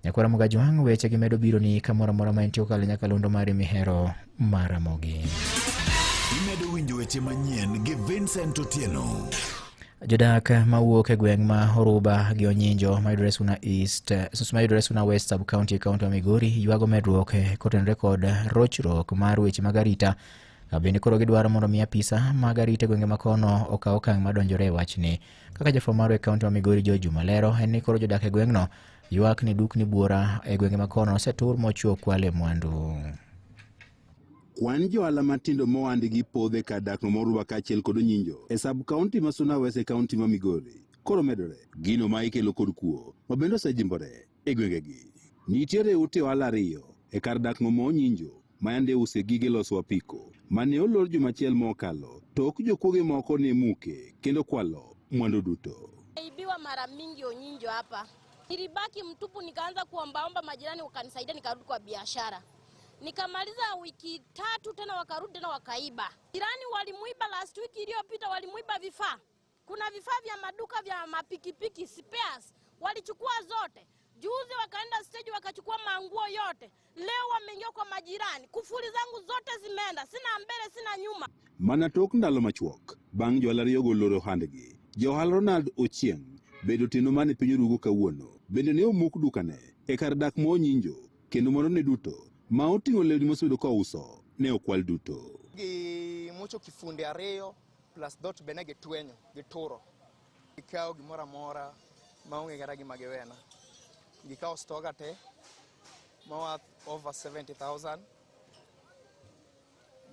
Nyakwara Mugajwang' weche gi medo biro ni kamoro amora ma entie kokalo nyakalondo mari mihero mar Ramogi. Imedo winjo weche manyien gi Vincent Otieno. Jodak mawuok e gweng' ma Oruba gi Onyinjo mayudore Suna East, mayudore Suna West sub county e kaunti ma Migori ywago medruok kotenore kod rochruok mar weche mag arita. Bende koro gidwaro mondo mi apisa mag arita e gwenge makono okaw okang' madonjore e wachni. Kaka jafwamb marwa e kaunti ma Migori George Juma lero en ni koro jodak e gweng'no ywak ni dukni buora e gwenge makono osetur mochwo kwale mwandu. Kwan johala matindo mohandgi podho e kar dakno ma Oruba kaachiel kod Onyinjo e sub county ma Suna West e kaunti ma Migori koro medore. Gino ma ikelo kod kuo ma bende osejimbore e gwengegi. Nitiere ute ohala ariyo e kar dakno ma Onyinjo ma yande use gige loso apiko mane olor juma achiel mokalo tok jokuoge moko ne muke kendo kwalo mwandu duto. Ibiwa mara mingi Onyinjo hapa. Nilibaki mtupu, nikaanza kuombaomba majirani wakanisaidia, nikarudi kwa biashara. Nikamaliza wiki 3 tena wakarudi tena wakaiba. Jirani walimuiba last week iliyopita, walimuiba vifaa. Kuna vifaa vya maduka vya mapikipiki spares, walichukua zote. Juzi wakaenda stage wakachukua manguo yote. Leo wameingia kwa majirani. Kufuli zangu zote zimeenda, sina mbele sina nyuma. Mana tok ndalo machuok bang' johala ariyogo loro ohandgi, johala Ronald Ochieng' bedo otieno mane piny orugo kawuono bende ne omuk dukane e kar dak ma Onyinjo kendo mwandune duto ma oting'o lewni mosebedo kouso ne okwal duto. Gimuocho kifunde 2 plus dhoot be ne gitwenyo, gituro. Gikawo gimoro amora maonge kata gima giwena. Gikawo stoga te ma worth over 70,000.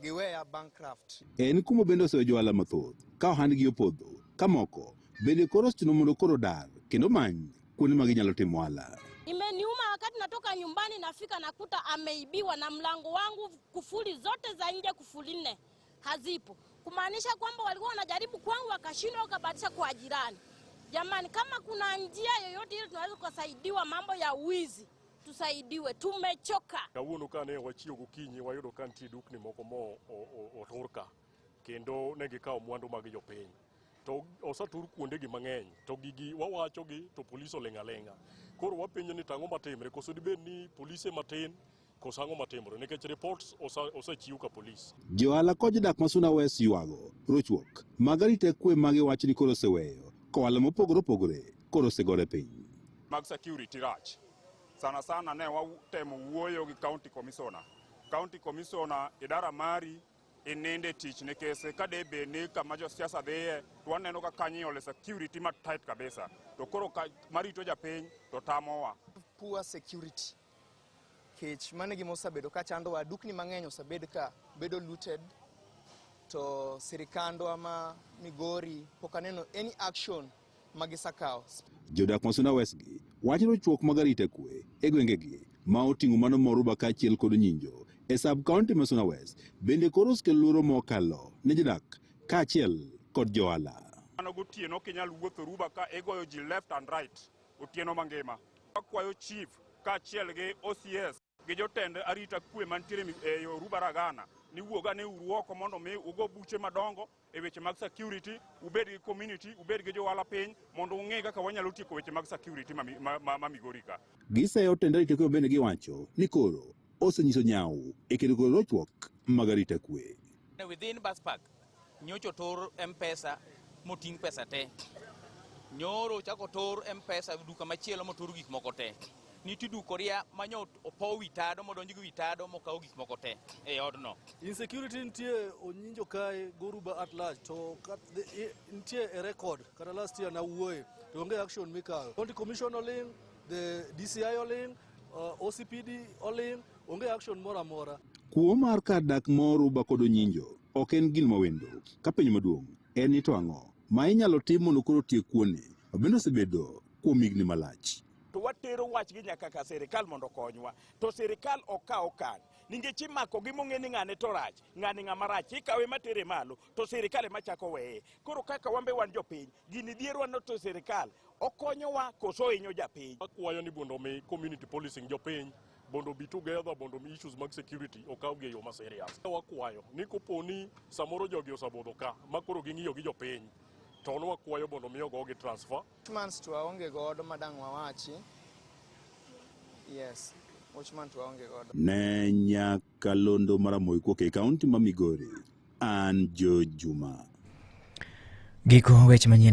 Giweya bankrupt. En kuma bende oseyo johala mathoth ka ohandgi opodho, ka moko bende koro osechuno mondo koro dar kendo many kuonde ma ginyalo timo ohala. Imeniuma wakati natoka nyumbani nafika nakuta ameibiwa na mlango wangu, kufuli zote za nje, kufuli 4 hazipo. Kumaanisha kwamba walikuwa wanajaribu kwangu wakashindwa wakabatisha kwa jirani. Jamani, kama kuna njia yoyote ile tunaweza kusaidiwa mambo ya wizi, tusaidiwe, tumechoka. Kawuono ka ne wachiewo gokinyi wayudo ka nitie dukni moko mo otur ka kendo ne gikawo mwandu mag jopiny. To osetur kuondegi mang'eny to gigi wawachogi to polis oling' aling'a. Koro wapenjo ni tang'o matimre, koso dibed ni polise matin koso ang'o matimore nikech reports osechiw ka polis. Johala kod jodak ma Suna West ywago rochruok mag arita kwe ma giwacho ni koro oseweyo kohala mopogore opogore koro osegore piny. Mag security rach. Sana sana ne watemo wuoyo gi county commissioner. County commissioner idara mari ininde tich nikech ka de bed ni kama josiasa dhiye to waneno ka kanyo iole security ma tight kabisa. To koro ka marito japiny to tamowa. Poor security. Kech mano e gima osebedo ka chandowa, dukni mang'eny osebed ka bedo looted to sirikandwa ma Migori pok aneno any action ma gisekawo. Jodak ma Suna West gi wacho rochruok mag arita kwe e gwengegi ma oting'o mano ma Oruba kaachiel kod Onyinjo e sub county ma Suna West bende koro osekelo luoro mokalo ne jodak kaachiel kod johala. Mano gotieno ok inyal wuotho Oruba ka igoyo ji left and right otieno mangima. Wakwayo chief kaachiel gi OCS gi jotend arita kwe mantiere e Oruba Ragana ni wuog ane uru oko mondo mi ugo buche madongo e weche mag security, ubed gi community, ubed gi johala piny mondo ung'e kaka wanyalo tieko weche mag security ma Migori ka. Giseyo tend arita kwe bende giwacho ni koro osenyiso nyawo e kedo kod rochruok mag arita kwe. Within bus park, nyocha otur M-Pesa moting' pesa te. Nyoro ochako otur M-Pesa duka machielo motur gik moko te. Nitie duka oria manyo opo wi tado modonj gi wi tado mokaw gik moko te e odno. Insecurity nitie Onyinjo kae Goruba at large to nitie e record kata last year nawuoye to onge action mikawo. County Commission oling', the DCI oling', OCPD oling', onge action moro amora. Kuo mar kar dak ma Oruba kod Onyinjo ok en gino mawendo. Ka penjo maduong' en ni to ang'o ma inyalo tim mondo koro otiek kuoni ma bende osebedo kuom higni malach. To watero wachgi nyaka ka sirikal mondo okonywa. To sirikal ok kaw okang'. Nikech imako gi mong'e ni ng'ane to rach, ng'ani ng'ama rach, ikawe matere malo, to sirikal ema chako weye. Koro kaka wan be wan jopiny, gini dhierwa no to sirikal okonyowa koso ohinyo japiny. Akwayo ni mondo mi community policing jopiny mondo be together mondo mi issues mag security okaw gi e yo ma serious. Wakwayo ni kopo ni samoro jogi osabudho ka ma koro ging'iyo gi jopiny to nwakwayo mondo mi ogogi transfer. Months to waonge godo madang' wawachi. Yes, watchman to waonge godo. Ne nyakalondo maramogi kuok e kaunti ma Migori, an George Juma. Giko weche manyien.